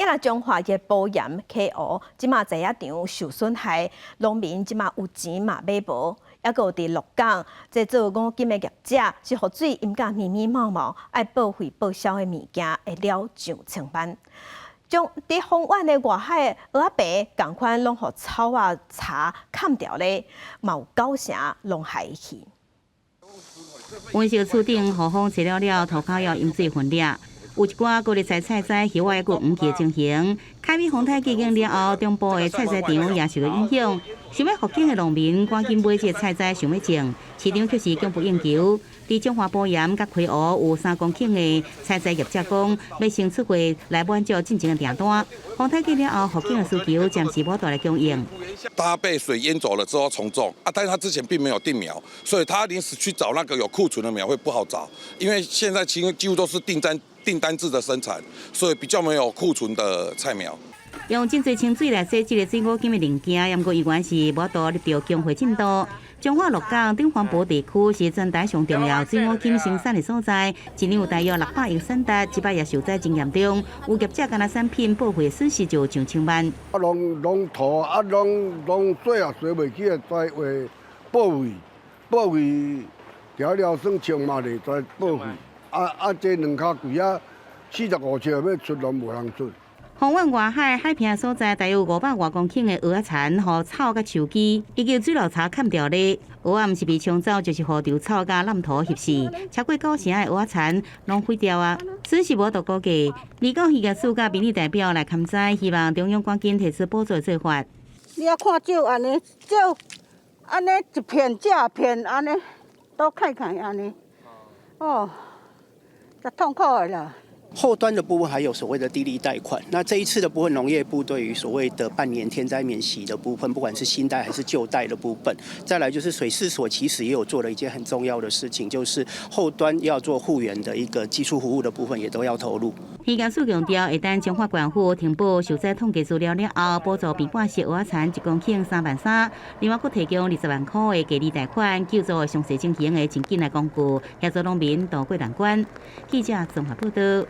若彰化的埔鹽溪湖，這馬薺仔場受損害，農民這馬有錢嘛買無。抑閣有佇鹿港，這做五金的業者是予水淹甲密密麻麻，愛報廢報銷的物件會了上千萬。將佇豐原的外海蚵仔棚，仝款攏予草仔柴崁著咧，嘛有九成攏害去。溫室厝頂予風吹了了，塗跤要淹水分裂。有一寡高麗菜採摘，葉仔猶閣黃去的情形。凱美風颱過境了後，中部的採摘場也受到影響。想欲復耕的農民趕緊買這個採摘，想欲種，市場卻是供不應求。佇彰化埔鹽佮溪湖有3公頃的採摘業者講，欲先出貨來滿足進前的訂單。風颱過了後，復耕的需求暫時無大的供應。它被水淹走了之後重種啊，但是他之前並沒有訂苗，所以他臨時去找那個有庫存的苗會不好找，因為現在幾乎幾乎都是訂單制的生產，所以比較沒有庫存的菜苗。用真濟清水來洗這个水五金的零件，毋過猶原是無法度入著供貨進度。彰化鹿港等環埔地區是全台上重要水五金生產的所在，一年有大約600億產值，這擺也受災真嚴重。有業者干焦產品報廢損失就上千萬。啊，攏攏塗啊，攏攏洗也洗袂起來，再話報廢報廢，調了算千萬的再報廢。啊啊！這兩跤櫃仔45尺欲出攏無人出。豐原外海海坪所在，大約500外公頃的蚵仔田，予草佮樹枝以及水流柴崁著咧。蚵仔毋是被沖走，就是予稻草佮爛土翕死。超過九成的蚵仔田攏毀掉啊！損失無法度估計。離港漁業署佮民意代表來勘災，希望中央趕緊提出補助做法。你啊看少按呢，少按呢一片這片按呢，都看看按呢，哦，足痛苦的啦。後端的部分還有所謂的低利貸款，那這一次的部分，農業部對於所謂的半年天災免息的部分，不管是新貸還是舊貸的部分，再來就是水試所其實也有做了一件很重要的事情，就是後端要做護員的一個技術服務的部分，也都要投入。漁業署強調，會等彰化縣府呈報受災統計資料了後，補助平半式蚵仔田1公頃3萬3，另外閣提供20萬塊的低利貸款，救助傷勢情形的情景來工具，協助農民渡過難關。記者綜合報道。